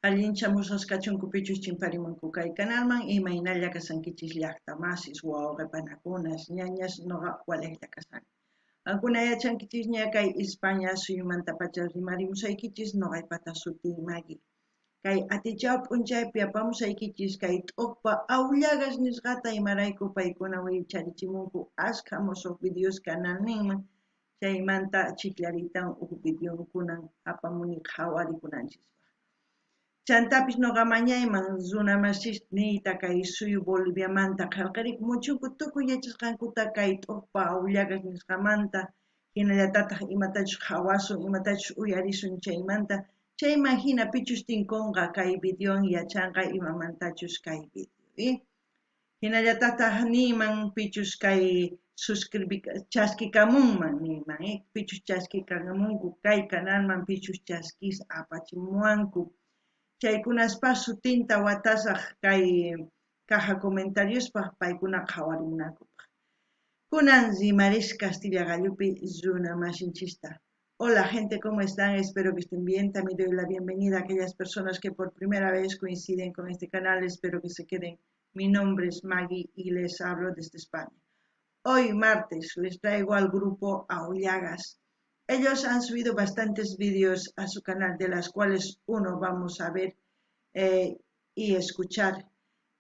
Allinchamusqas kachunku pichus chimparimunku kay kanalman, imaynalla kashankichis llaqta masis, wawqe panakunas, ñañas, noqa walejlla kashani. Qankuna yachankichisña kay España suyumantapacha rimarimusaykichis, noqaypata sutiy Magui. Kay atichaw p'unchaypi apamusaykichis kay t'uqpa Aullagas nisqata, imarayku paykuna wicharichimunku askha mosoq videos kanalninman, chaymanta chikllaritan uj videonkunan apamuni qhawarikunanchispaq. Chantapis noqa mañayman runa masisniyta kay suyu Boliviamanta qhelqarikumuchunku tukuy yachasqankuta kay t'uqpa Aullagas nisqamanta, hinallatataj imatachus qhawasun, imatachus uyarisun chaymanta, chayman hina pichus tinkonqa kay videowan yachanqa imamantachus kay video. Hinallatataj niyman pichus kay chaskikamunman niyman, pichus chaskikamunku kay kanalman, pichus chaskis apachimuwanku. Chaykunaspa sutinta watasaj kay caja comentariospaj paykuna qhawarimunankupaj. Kunan rimaris Castilla gallupi runa masinchista. Hola gente, ¿cómo están? Espero que estén bien. También doy la bienvenida a aquellas personas que por primera vez coinciden con este canal. Espero que se queden. Mi nombre es Maggie y les hablo desde España. Hoy martes les traigo al grupo Aullagas. Ellos han subido bastantes vídeos a su canal, de las cuales uno vamos a ver y escuchar.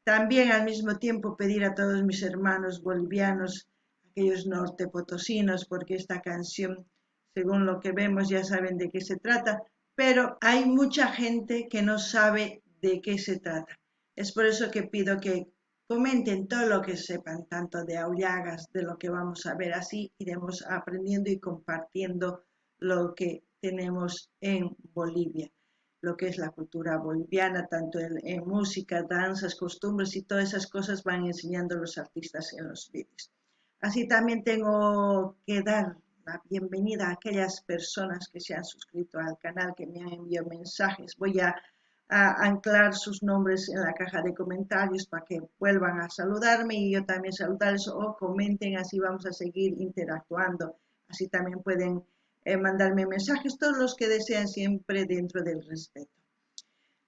También al mismo tiempo pedir a todos mis hermanos bolivianos, aquellos norte potosinos, porque esta canción, según lo que vemos, ya saben de qué se trata, pero hay mucha gente que no sabe de qué se trata. Es por eso que pido que comenten todo lo que sepan, tanto de Aullagas, de lo que vamos a ver, así iremos aprendiendo y compartiendo lo que tenemos en Bolivia, lo que es la cultura boliviana, tanto en música, danzas, costumbres y todas esas cosas van enseñando los artistas en los vídeos. Así también tengo que dar la bienvenida a aquellas personas que se han suscrito al canal, que me han enviado mensajes. Voy a anclar sus nombres en la caja de comentarios para que vuelvan a saludarme y yo también saludarles o comenten, así vamos a seguir interactuando. Así también pueden mandarme mensajes, todos los que desean, siempre dentro del respeto.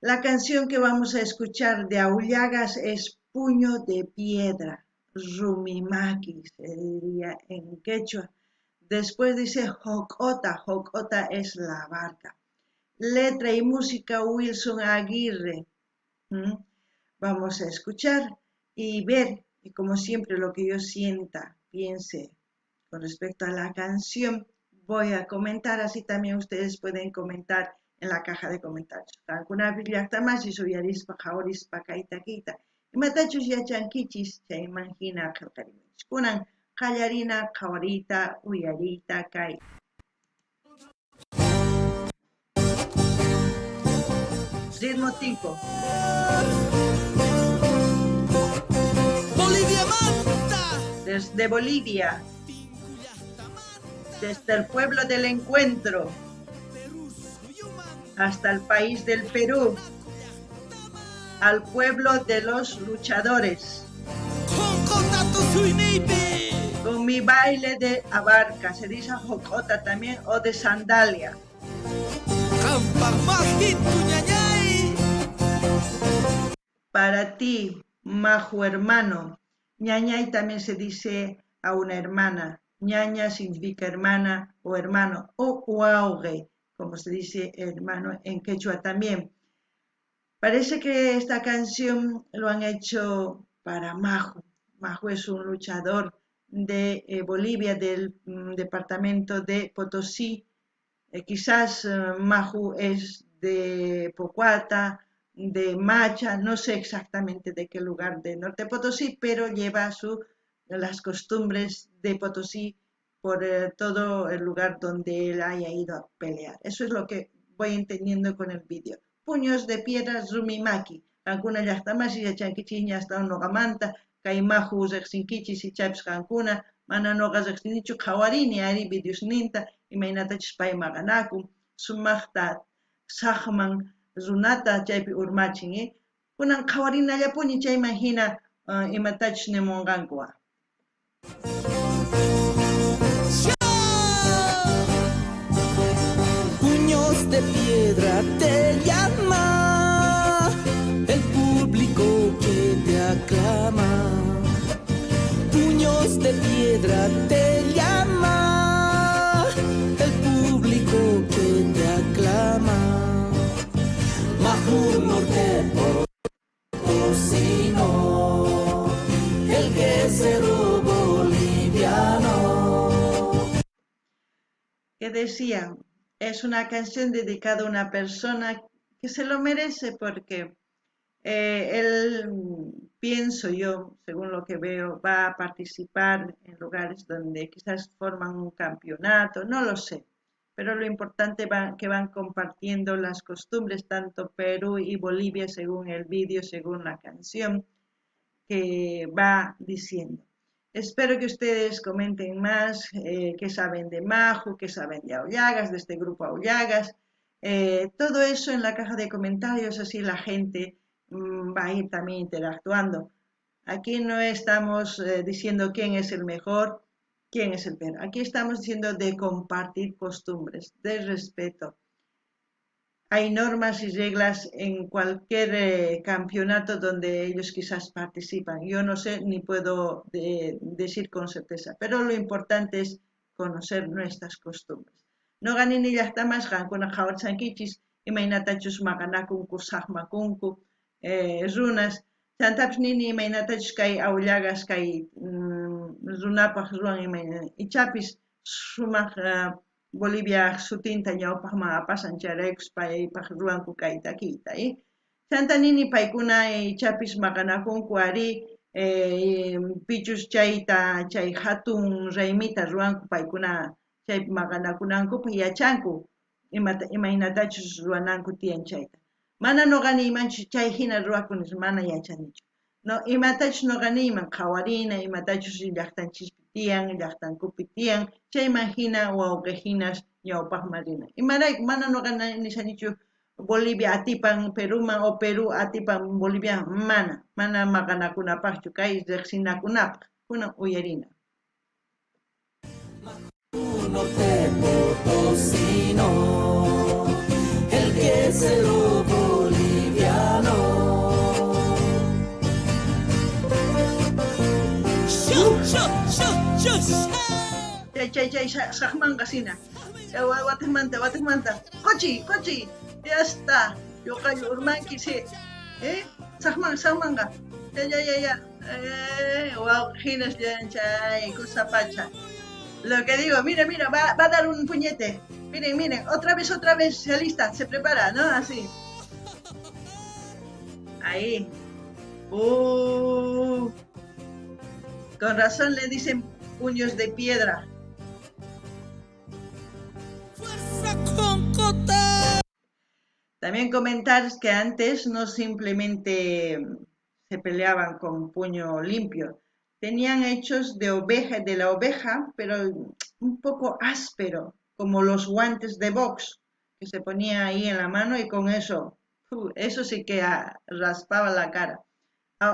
La canción que vamos a escuchar de Aullagas es Puño de Piedra, Rumimaki, se diría en quechua. Después dice Jocota, Jocota es la barca. Letra y música Wilson Aguirre. Vamos a escuchar y ver, y como siempre lo que yo sienta, piense con respecto a la canción, voy a comentar, así también ustedes pueden comentar en la caja de comentarios. Qankunapi llaqtamasis uyarispa qhawarispa kayta kita. Imatachus yachankichis chayman hina qhelqarimunchis. Kunan qallarina qhawariyta uyariyta kay. Ritmo 5. Bolivia manta. Desde Bolivia. Desde el pueblo del encuentro hasta el país del Perú, al pueblo de los luchadores. Con mi baile de abarca, se dice jocota también, o de sandalia. Para ti, majo hermano. Ñañay también se dice a una hermana. Ñaña significa hermana o hermano, o huaugue, como se dice hermano en quechua también. Parece que esta canción lo han hecho para Majo. Majo es un luchador de Bolivia, del departamento de Potosí. Quizás Majo es de Pocoata, de Macha, no sé exactamente de qué lugar de Norte Potosí, pero lleva las costumbres de Potosí por todo el lugar donde él haya ido a pelear. Eso es lo que voy entendiendo con el vídeo. Puños de piedra Rumimaki. Qankuna llaqtamasi yachankichis hasta noqamanta, kay Maju riqsinkichis ichapis qankuna, mana noqa riqsinichu qhawarini ari videosninta, imaynatachus pay maqanakun, sumaqta saqman runata chaypi urmachin, Kunan qhawarinallapuni chayman hina imatachus nimunqanku. Puños de piedra te llaman. Que decía, es una canción dedicada a una persona que se lo merece porque él, pienso yo, según lo que veo, va a participar en lugares donde quizás forman un campeonato, no lo sé, pero lo importante va que van compartiendo las costumbres, tanto Perú y Bolivia, según el vídeo, según la canción que va diciendo. Espero que ustedes comenten más qué saben de Maju, qué saben de Aullagas, de este grupo Aullagas. Todo eso en la caja de comentarios, así la gente va a ir también interactuando. Aquí no estamos diciendo quién es el mejor, quién es el peor. Aquí estamos diciendo de compartir costumbres, de respeto. Hay normas y reglas en cualquier campeonato donde ellos quizás participan. Yo no sé ni puedo decir con certeza, pero lo importante es conocer nuestras costumbres. Noqa nini llaqtamas qankuna qhawarishankichis imaynatachus maqanakunku saqmakunku runas. Chantapis nini imaynatachus kay Aullagas kay runapaq ruwan imayna ichapis sumaq Bolivia sutinta ñawpaqman apasan chayraykus paypaq ruwanku kay takiyta. Chanta nini paykuna ichapis maqanakunku ari pichus chayta chay hatun raymita ruwanku paykuna chay maqanakunankupaq yachanku imaynatachus ruwananku tiyan chayta. Mana noqa niymanchu chay hina ruwakun mana yachanichu. No, imatachus noqa niyman qhawarina, imatachus llaqtanchispi tiyan, llaqtankupi tiyan, chayman hina wawqi hinas ñawpaqman rina. Imarayku mana noqa nishanichu Bolivia atipan Perúman o Perú atipan Bolivia, mana, mana maqanakunapaqchu kay riqsinakunapaq, kunan uyarina. Norte potosino, el que es el boliviano. Chay, chay, chay, saqmanqa sina. Watimanta, watimanta. Qochi, qochi. Ya está. Yoqallu urmanki, sí. Saqman, saqmanqa. Ya, ya, ya, ya. Wawqinas chay, kusa pacha. Lo que digo, mira, mira, va a dar un puñete. Miren, miren, otra vez, se alista, se prepara, ¿no? Así. Ahí. Con razón le dicen puños de piedra. ¡Fuerza con Cota! También comentar que antes no simplemente se peleaban con puño limpio. Tenían hechos de oveja, de la oveja, pero un poco áspero, como los guantes de box, que se ponía ahí en la mano y con eso, eso sí que raspaba la cara.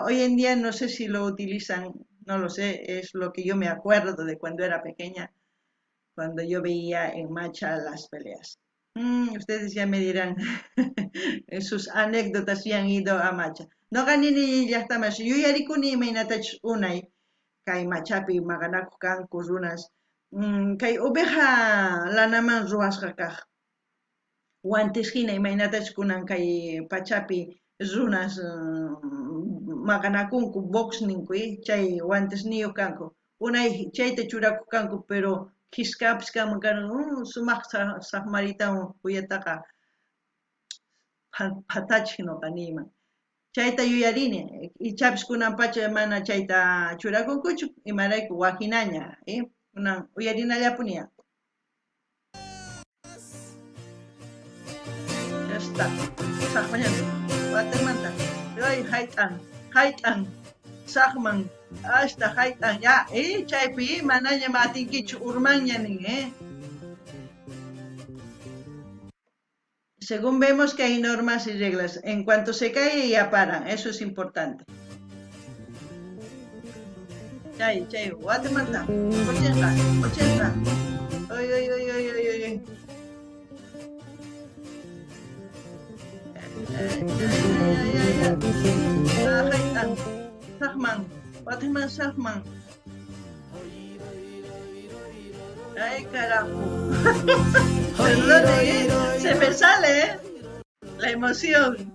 Hoy en día no sé si lo utilizan, no lo sé, es lo que yo me acuerdo de cuando era pequeña, cuando yo veía en Macha las peleas. Ustedes ya me dirán en sus anécdotas si han ido a Macha. Noqa nini llaqtamas yuyarikuni imaynatachus unay kay Machapi maqanakuq kanku runas, kay oveja lanaman ruwasqa kaq guantes hina imaynatachus kunan kay pachapi runas maqanakunku box ninku, chay guantesniyuq kanku. Unay chayta churakuq kanku, pero khiskapis kanman karqan, sumaq saqmaritawan uyataqa phatachik noqa niyman. Chayta yuyarini, ichapis kunan pacha mana chayta churakunkuchu, imarayku wajinaña, kunan uyarinallapuniya. Ya está. Saqmañan. Watimanta. Ay, hayt'an, hayt'an, saqman, hasta hayt'an, ya, chaypi manaña atinkichu urmanña nin, Según vemos que hay normas y reglas, en cuanto se cae ya paran, eso es importante. Chay, chay, Guatemala, 80, 80. Ay, ay, ay, ay, ay, ay. Ay, ay, ay, ay, ay. Saqman, Guatemala, Saqman. Ay, carajo. Perdone, se me sale, la emoción.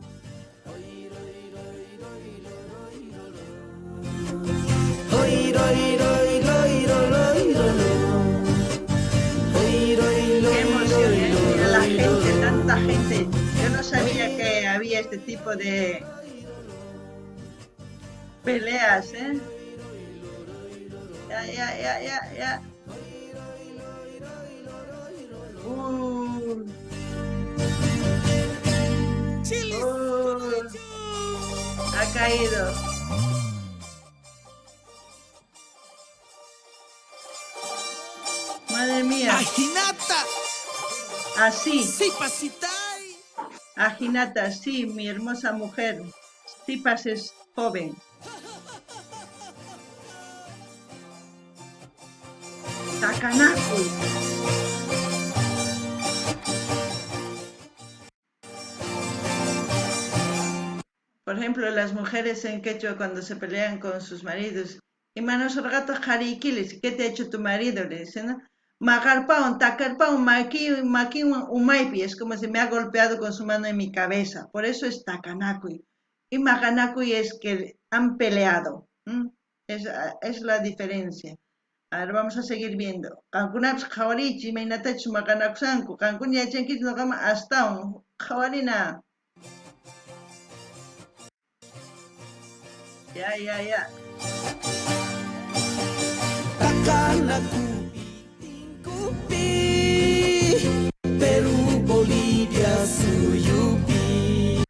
Cuánta gente. Yo no sabía que había este tipo de peleas, ¿eh? Ya, ya, ya, ya, ya. Ha caído. Madre mía. Ajinata. Así. Sipasitay. Ajinata, sí, mi hermosa mujer. Sipas es joven. Takanaku. Por ejemplo, las mujeres en quechua cuando se pelean con sus maridos, y manos gato jariquiles, ¿qué te ha hecho tu marido? Le dicen, ¿no? Magarpaon, takarpaon, maki, maki, umaypi, es como si me ha golpeado con su mano en mi cabeza. Por eso es takanakui. Y maganakui es que han peleado. Es la diferencia. A ver, vamos a seguir viendo. Qankunapas qhawarichis, imaynatachus maqanakusanku. Qankuna yachankichis noqaman astawan. Qhawarina. Ya, ya, ya. Takanakupi, tinkupi, Perú, Bolivia, Suyupi.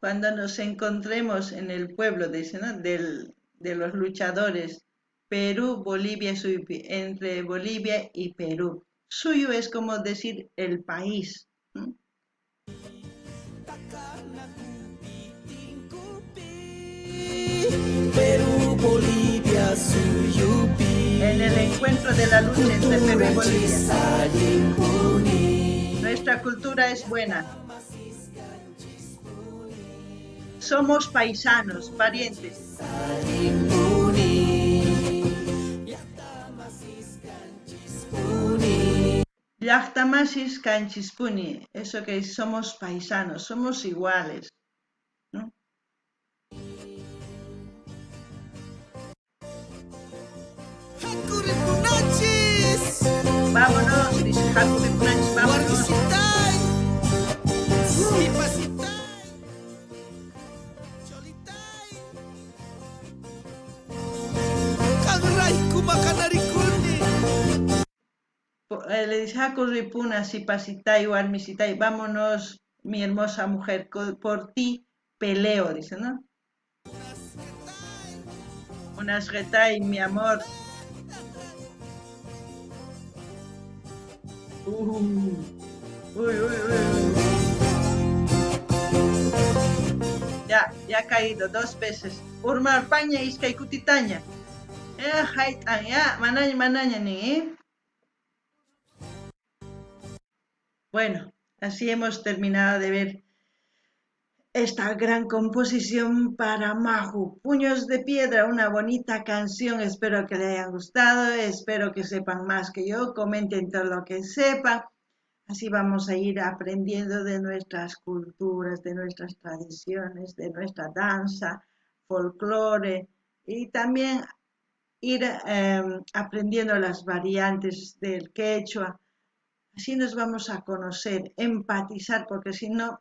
Cuando nos encontremos en el pueblo, dice, ¿no? De los luchadores, Perú, Bolivia, Suyupi, entre Bolivia y Perú. Suyu es como decir el país. Perú, Bolivia, Suyupi. En el encuentro de la lucha entre Perú y Bolivia. Nuestra cultura es buena. Somos paisanos, parientes. Llaqtamasis kanchispuni, eso que somos paisanos, somos iguales, ¿no? Hakuripunachis. Vámonos, dice Hakuripunachis, vámonos. Le dice Hakuripuna, Sipasitay, Warmisitay, vámonos, mi hermosa mujer, por ti peleo, dice, ¿no? Unas retay, mi amor. Uy, uy, uy, uy. Ya, ya ha caído 2 veces. Urmarpaña iskaykutitaña. Jayt'an, ya, manaña, manaña, ni. Bueno, así hemos terminado de ver esta gran composición para Maju, Puños de Piedra, una bonita canción. Espero que les hayan gustado, espero que sepan más que yo, comenten todo lo que sepan. Así vamos a ir aprendiendo de nuestras culturas, de nuestras tradiciones, de nuestra danza, folclore, y también ir aprendiendo las variantes del quechua. Así nos vamos a conocer, empatizar, porque si no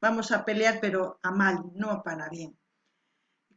vamos a pelear, pero a mal, no para bien.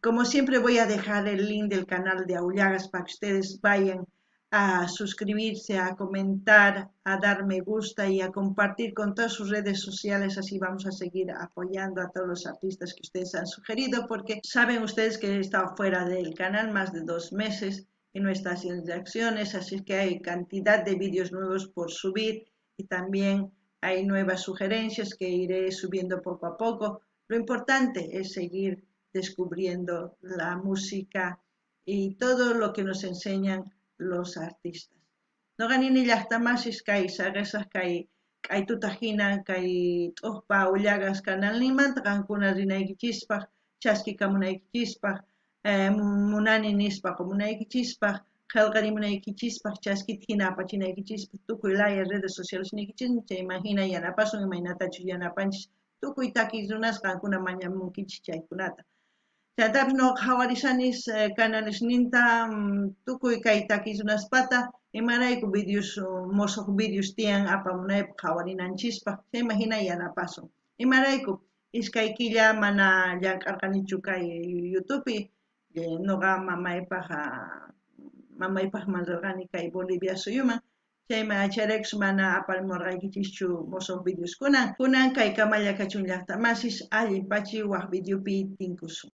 Como siempre voy a dejar el link del canal de Aullagas para que ustedes vayan a suscribirse, a comentar, a dar me gusta y a compartir con todas sus redes sociales. Así vamos a seguir apoyando a todos los artistas que ustedes han sugerido, porque saben ustedes que he estado fuera del canal más de 2 meses y no está haciendo acciones, así que hay cantidad de vídeos nuevos por subir y también hay nuevas sugerencias que iré subiendo poco a poco. Lo importante es seguir descubriendo la música y todo lo que nos enseñan los artistas. Noqanini llaqtamasis kay saqesaq kay k'aytuta hina kay t'uqpa Aullagas canalninmanta qankuna rinaykichispaq, chaskikamunaykichispaq, munani nispa qomunaykichispaq, qhelqarimunaykichispaq, chaskita hina apachinaykichispaq, tukuy laya redes sociales niykichismi, chayman hina yanapasun, imaynatachus yanapanchis tukuy takiy runas qankuna mañamunkichis chaykunata. Chantapis noqa qhawarisanis canalesninta, tukuy kay takiy runaspata, Imarayku videos, mosoj videos tiyan apamunaypaj qhawarinanchispaj, chayman hina yanapasun. Imarayku iskay killa mana llank'arqanichu kay YouTubepi, noqa mamaypaj mamaypajman rirqani kay Bolivia suyuman, chayman chayraykus mana apamurqaykichischu mosoj videos. Kunan kaykamalla kachun llaqta masis, allin pachi waj videopi tinkusun.